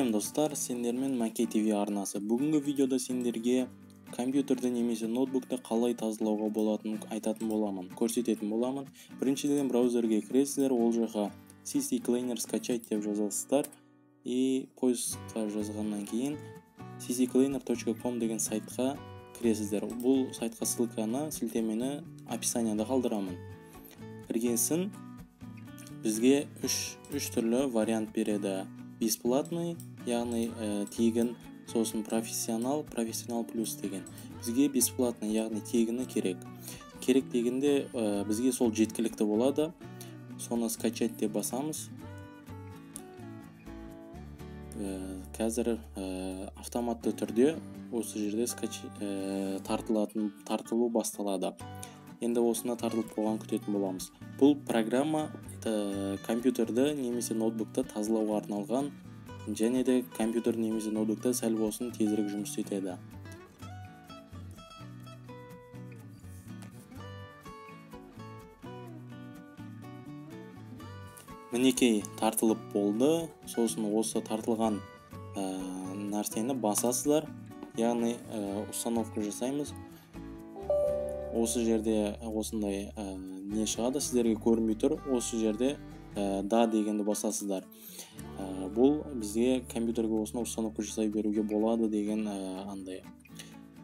Сәлем достар, сендермен Мәке ТВ арнасы. Бүгінгі видеода сендерге компьютерді немесе ноутбукты қалай тазалауға болатынын айтатын боламын, көрсететін боламын. Біріншіден браузерге кіресіздер, ол жаққа CC Cleaner скачать деп жазасыздар. И поискқа жазғаннан кейін cccleaner.com деген сайтқа кіресіздер. Бұл сайтқа ссылканы, сілтемені описанияда қалдырамын. Кіргенсін бізге үш түрлі вариант береді. Бесплатный, яғни тегін, сосын профессионал, профессионал плюс деген. Бізге бесплатный, яғни тегіні керек. Керек дегенде бізге сол жеткілікті болады. Соны скачать деп басамыз. Қазір автоматты түрде осы жерде тартылу басталады. Енді осыны тартылып болған күтетін боламыз. Бұл программа компьютерді немесе ноутбукты тазалауға арналған, және де компьютер немесе ноутбукты сәл болсын тезірек жұмыс істетеді. Мінекей тартылып болды. Сосын осы тартылған нәрсені басасыздар, яғни установка жасаймыз. Осы жерде осындай не шығады, сіздерге көрінбей тұр. Осы жерде да дегенді басасыздар. Бұл бізге компьютерге осыны установка жасай беруге болады деген андай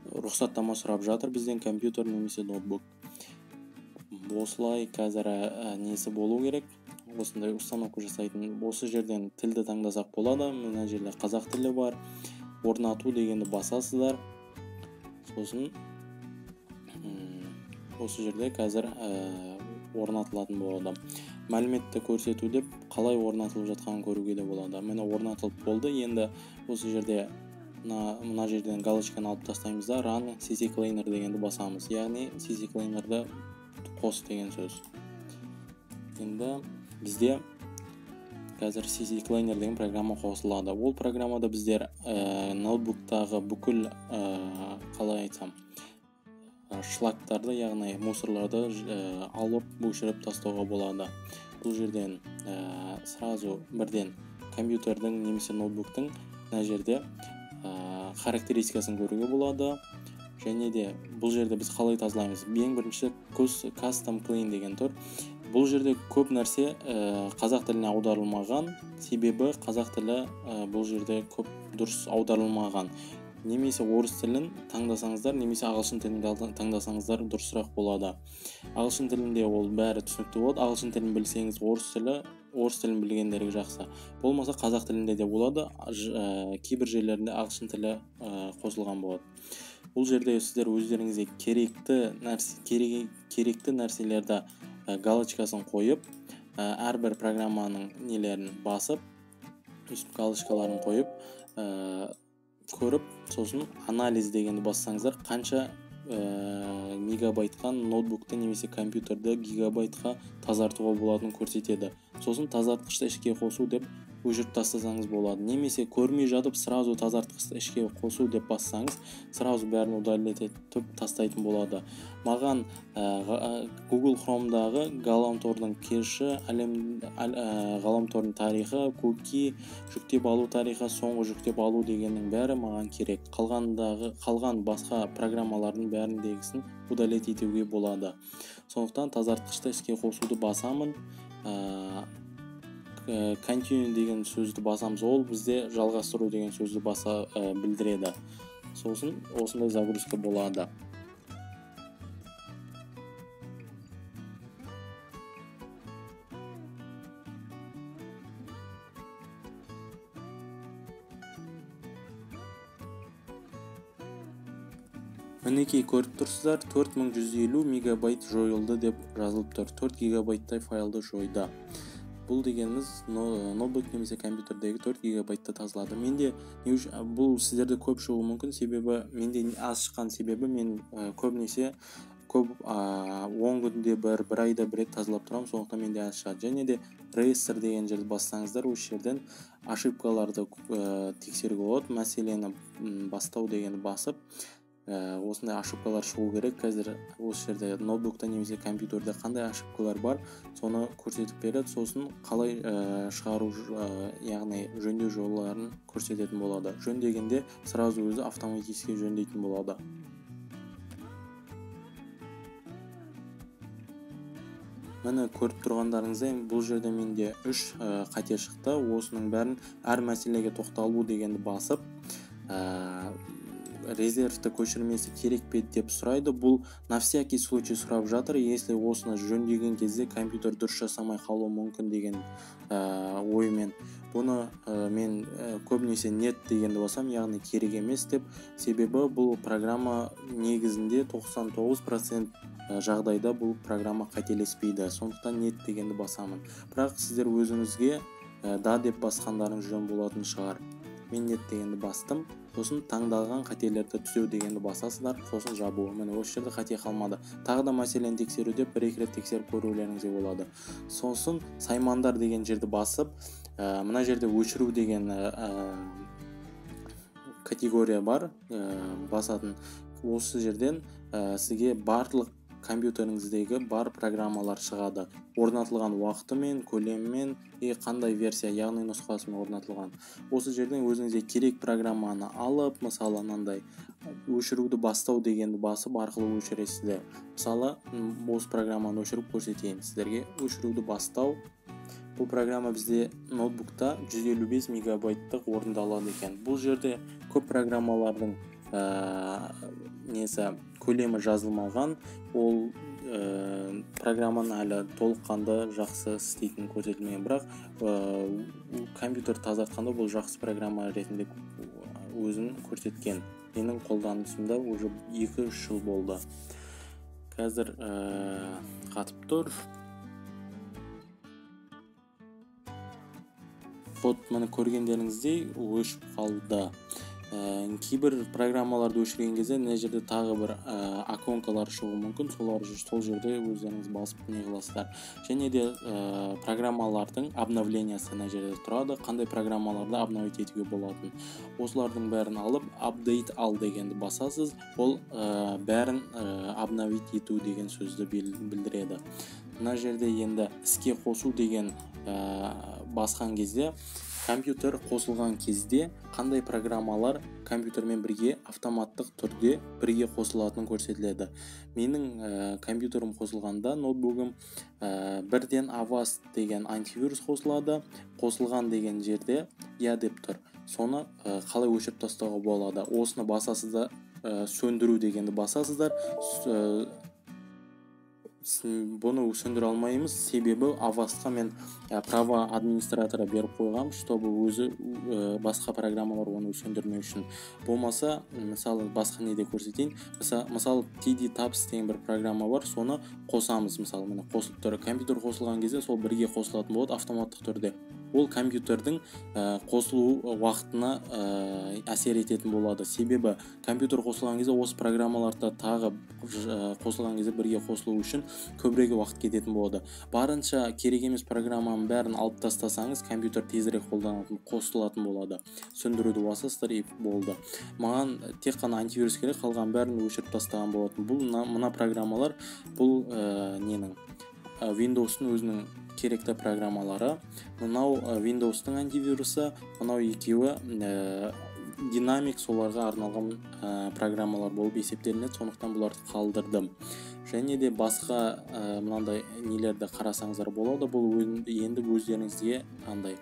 рұқсаттама сұрап жатыр бізден компьютер немесе ноутбук. Осылай қазір несі болу керек. Осындай установка жасайтын осы жерден тілді таңдасақ болады. Мына жерде қазақ тілі бар. Орнату дегенді басасыздар. Сосын осы жерде қазір орнатылатын болады. Мәліметті көрсету деп қалай орнатылып жатқанын көруге де болады. Міне орнатылып болды. Енді осы жерде мына жерден галочканы алып тастаймыз да Run CC Cleaner дегенді басамыз. Яғни CC Cleaner'ды қос деген сөз. Енді бізде қазір CC Cleaner деген программа қосылады. Ол программада біздер ноутбуктағы бүкіл қалай айтсам шлактарды, яғни мусорларды алып өшіріп тастауға болады. Бұл жерден сразу бірден компьютердің немесе ноутбуктың мына жерде характеристикасын көруге болады. Және де бұл жерде біз қалай тазалаймыз? Ең бірінші Custom Clean деген тұр. Бұл жерде көп нәрсе қазақ тіліне аударылмаған, себебі қазақ тілі бұл жерде көп дұрыс аударылмаған. Немесе орыс тілін таңдасаңыздар, немесе ағылшын тілін таңдасаңыздар дұрысырақ болады. Ағылшын тілінде ол бәрі түсінікті болады. Ағылшын тілін білсеңіз, орыс тілін білгендерге жақсы. Болмаса қазақ тілінде де болады. Кейбір жерлерінде ағылшын тілі қосылған болады. Бұл жерде сіздер өздеріңізге керекті нәрселерді галочкасын қойып, әрбір программаның нелерін басып, галочкаларын қойып, көріп, сосын анализ дегенді бассаңыздар, қанша мегабайтқа ноутбукты немесе компьютерді гигабайтқа тазартуға болатынын көрсетеді. Сосын тазартқышты ішке қосу деп өшіріп тастасаңыз болады. Немесе көрмей жатып сразу тазартқышты ішке қосу деп бассаңыз, сразу бәрін удалить етіп тастайтын болады. Маған Google Chrome'дағы ғаламтордың кеші, ғаламтордың тарихы, куки, жүктеп алу тарихы, соңғы жүктеп алу дегеннің бәрі маған керек. Қалған басқа программалардың бәріндегісін удалить етуге болады. Сондықтан тазартқышты іске қосуды басамын. Continue деген сөзді басамыз, ол бізде жалғастыру деген сөзді баса білдіреді. Сосын осындай загрузка болады. Мінекей көріп тұрсыздар, 4150 мегабайт жойылды деп жазылып тұр. 4 гигабайттай файлды жойды. Бұл дегеніміз ноутбук немесе компьютердегі 4 гигабайтты тазалады. Менде бұл сіздерде көп шығуы мүмкін, себебі менде аз шыққан себебі мен көбінесе 10 күнде бір айда бір рет тазалап тұрамын, сондықтан менде аз шығады. Және де реестр деген жерді бассаңыздар, осы жерден ошибкаларды тексеруге болады. Мәселені бастау дегенді басып, Осындай ошибкалар шығу керек. Қазір осы жерде ноутбукта немесе компьютерде қандай ошибкалар бар, соны көрсетіп береді. Сосын қалай шығару, яғни жөндеу жолдарын көрсететін болады. Жөндегенде сразу өзі автоматически жөндейтін болады. Міне көріп тұрғандарыңыздай, бұл жерде менде 3 қате шықты. Осының бәрін әр мәселеге тоқталу дегенді басып, резервті көшірмесі керек пе деп сұрайды. Бұл на всякий случай сұрап жатыр. Если осыны жөндеген кезде компьютер дұрыс жасамай қалуы мүмкін деген оймен. Бұны мен көбінесе нет дегенді басам, яғни керек емес деп. Себебі бұл программа негізінде 99% жағдайда бұл программа қателеспейді. Сондықтан нет дегенді басамын. Бірақ сіздер өзіңізге да деп басқандарыңыз жөн болатын шығар. Мен нет дегенді бастым. Сосын таңдалған қателерді түзеу дегенді басасыздар, сосын жабу. Міне осы жерде қате қалмады. Тағы да мәселені тексеру деп бір-екі рет тексеріп көрулеріңізге болады. Сосын саймандар деген жерді басып, мына жерде өшіру деген категория бар, басатын. Осы жерден сізге барлық компьютеріңіздегі бар программалар шығады. Орнатылған уақытымен, көлемімен и қандай версия, яғни нұсқасымен орнатылған. Осы жерден өзіңізге керек программаны алып, мысалы мынандай өшіруді бастау дегенді басып арқылы өшіресіздер. Мысалы, осы программаны өшіріп көрсетейін сіздерге. Өшіруді бастау. Бұл программа бізде ноутбукта 155 мегабайттық орындалады екен. Бұл жерде көп программалардың несі көлемі жазылмаған. Ол программаны әлі толыққанды жақсы істейтін көрсетілмеген, бірақ компьютер тазартқанда бұл жақсы программа ретінде өзін көрсеткен. Менің қолданысымда уже 2-3 жыл болды. Қазір қатып тұр. Вот міне көргендеріңіздей өшіп қалды. Кейбір программаларды өшірген кезде мына жерде тағы бір оконкалар шығуы мүмкін. Сол жерде өздеріңіз басып не қыласыздар. Және де программалардың обновлениясы мына жерде тұрады. Қандай программаларды обновить етуге болатын. Осылардың бәрін алып update ал дегенді басасыз. Ол бәрін обновить ету деген сөзді білдіреді. Мына жерде енді іске қосу деген басқан кезде компьютер қосылған кезде қандай программалар компьютермен бірге автоматтық түрде бірге қосылатынын көрсетіледі. Менің компьютерім қосылғанда ноутбугім бірден Avast деген антивирус қосылады. Қосылған деген жерде я деп тұр. Соны қалай өшіріп тастауға болады? Осыны басасыздар, сөндіру дегенді басасыздар. Бұны сөндіре алмаймыз, себебі Avastқа мен права администратора беріп қойғам, чтобы өзі басқа программалар оны сөндірмеу үшін. Болмаса, мысалы, басқа неде көрсетейін. Мысалы, TD Tabs деген бір программа бар, соны қосамыз. Мысалы, міне қосылып тұр. Компьютер қосылған кезде сол бірге қосылатын болады автоматтық түрде. Ол компьютердің қосылу уақытына әсер ететін болады. Себебі компьютер қосылған кезде осы программаларда тағы қосылған кезде бірге қосылу үшін көбірек уақыт кететін болады. Барынша керек емес программаның бәрін алып тастасаңыз, компьютер тезірек қолданатын, қосылатын болады. Сөндіруді басасыздар и болды. Маған тек қана антивирус керек, қалған бәрін өшіріп тастаған болатын. Бұл мына программалар, бұл ненің Windows'тың өзінің керекті программалары. Мынау Windows'тың антивирусы, мынау екеуі динамик, соларға арналған программалар болып есептелінеді, сондықтан бұларды қалдырдым. Және де басқа мынандай нелерді қарасаңыздар болады. Бұл енді өздеріңізге андай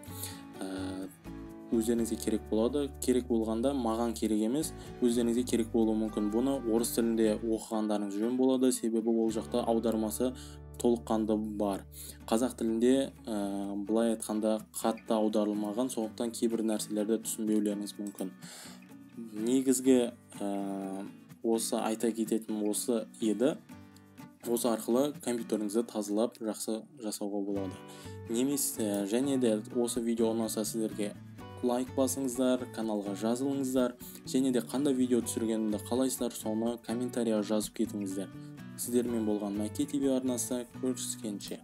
өздеріңізге керек болады. Керек болғанда маған керек емес, өздеріңізге керек болуы мүмкін. Бұны орыс тілінде оқығандарыңыз жөн болады, себебі ол жақта аудармасы толыққанды бар. Қазақ тілінде былай айтқанда қатты аударылмаған, сондықтан кейбір нәрселерді түсінбеулеріңіз мүмкін. Негізгі осы айта кететін осы еді. Осы арқылы компьютеріңізді тазалап жақсы жасауға болады. Немесе және де осы видео ұнаса сіздерге лайк басыңыздар, каналға жазылыңыздар және де қандай видео түсіргенімді қалайсыздар, соны комментарияға жазып кетіңіздер. Сіздермен болған Мәке ТВ арнасы, көріскенше.